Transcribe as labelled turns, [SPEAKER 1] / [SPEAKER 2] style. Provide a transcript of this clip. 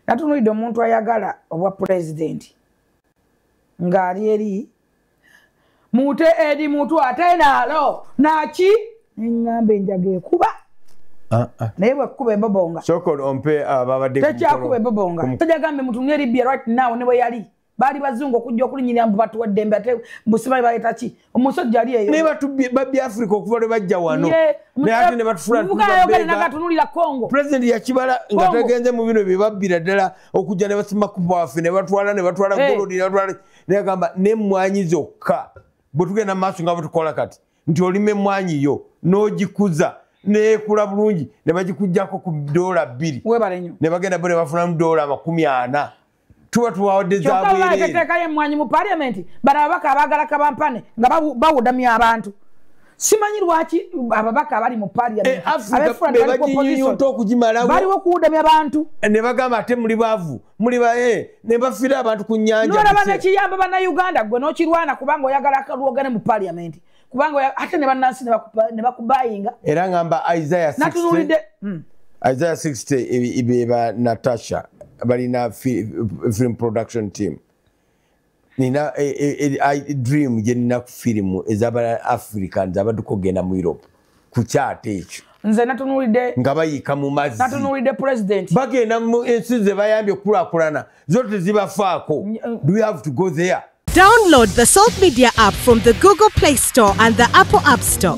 [SPEAKER 1] Natunulidde omuntu ayagala obwa pulezidenti ng'ali eri mute eri muntu ate nalo naki neŋŋamba enjaga ekuba. Naye bwekuba embobonga tekyakuba embobonga tejagambe mutu ne Libya right now ne bwe yali baali bazungu okujja okulinyirira mbu batuwa ddembe ate mbusimanyi baleeta ki omusajja ali eyo
[SPEAKER 2] naye babbye Africa okuva lwe bajja wano naye ate ne batufula
[SPEAKER 1] nagatunulira Congo.
[SPEAKER 2] President yakibala nga tagenze mu bino bye babbira ddala okujja ne basima kuba waffe ne batwala golodi ne batwala naye agamba n'emmwanyi zokka bwe tugenda mu maaso nga bwe tukola kati nti olima emmwanyi yo n'ogikuza neekula bulungi ne bagikuggyako ku $2 ne bagenda bo ne bafunamu $40. Tuba tubawadde zabwereere.
[SPEAKER 1] Teekayo emmwanyi mu parliament bano ababaka abaagala kabampane nga bawudamya abantu. Simanyi lwaki ababaka abali mu parliament
[SPEAKER 2] abebaginyunyunta okugimalawo
[SPEAKER 1] baliwo okuwudamya abantu
[SPEAKER 2] ne bagamba ate muli baavu muli bae ne bafiira abantu ku nnyanja.
[SPEAKER 1] Nolaba nekiyamba bannayuganda gwe n'okirwana kubanga oyagala akalwogane mu parliament kubanga ate ne bannansi ne bakubayinga.
[SPEAKER 2] Era ngamba Isaiah 60 Isaiah 60 ibeba Natasha balina film production team. Nina dream gye nina ku firimu ez'aba Africans abadduka okugenda mu Europe ku kyata ekyo.
[SPEAKER 1] Nze natunulidde
[SPEAKER 2] nga bayiika mu mazzi.
[SPEAKER 1] Natunulidde president.
[SPEAKER 2] Bagenda mu ensi ze bayambye okukulaakulana zo tezibafaako. Do we have to go there?
[SPEAKER 3] Download the Salt Media app from the Google Play Store and the Apple App Store.